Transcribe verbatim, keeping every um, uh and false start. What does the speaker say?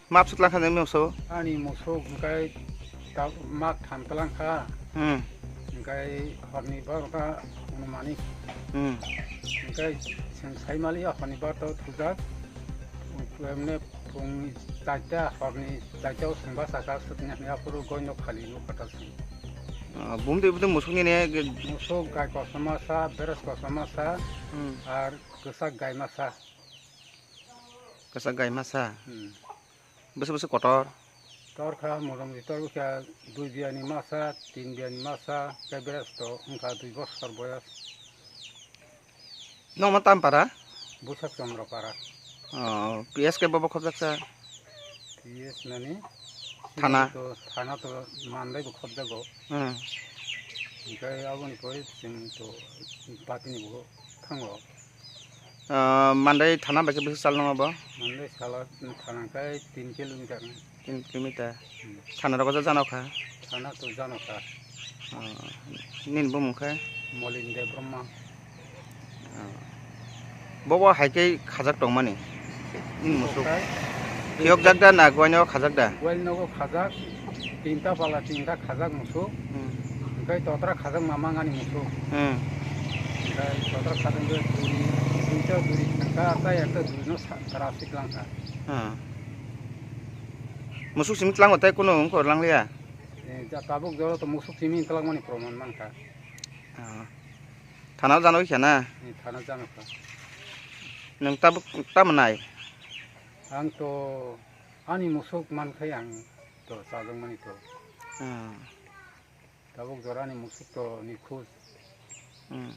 Map sutlang kha nini moso? Ani moso hwnkhe ta-, mak tham tlang kha. Hmm. Hwnkhe horni barota hwnmani. Hmm. Hwnkhe chwng saimaliya horni barota thujak. Emne phungni charta, horni charta o chwng bachakha, sutnya hwnwi aphuru goino khali nuk kwtal song. Ah, bumtwi bumtwi musuk nini? Musuk gai kosom masa, beres kosom masa, hmm, ar kwchak gai masa. Kwchak gai masa? Hmm. Bwswk bwswk kotor? Tor kha, motamoti tor kha dui biyani masa, tin biyani masa, tei beres to wngkha dui bosor boyos. Nokma tam para? Busak Chondro para. Oh, P S khe bobo khobjaksa? P S nani? Thana? To, thana to mandai bo khobjago. Hmm. Hwnkhe aboni pore chwng to patini bo thango. Ah, mandai thana bai khe bwswk sal nang abo? Mandai salo thana khe tin kilometer. Tin kilometer. Hmm. Thana rogo jano kha? Thana to jano kha. Ah, nini bumung khe? Molin Debbarma. Ah. Bobo hai khe khajak tongmani? Nini musuk? Khiyok jak da na guaino khajak da? Guaino khajak, tinta pala tinta khajak musuk. Hmm. Hwnkhe totra khajak mamang ani musuk. Hmm. Hwnkhe totra khajak duri, tinta duri, hwnkhe ata ekta duri no sa-, tara siklang kha. Hmm. Musuk simi tlango tei kunu wngkor langliya? Eh, ja tabuk jora to musuk simi tlangmani proman mankha. Ah. Thana jano khe na? Eh, thana jano kha. Nwng tabuk tamo nai? Ang to ani musuk mankhai ang to chajakmani to. Ah. Tabuk jora ani musuk to nikhoj. Hmm.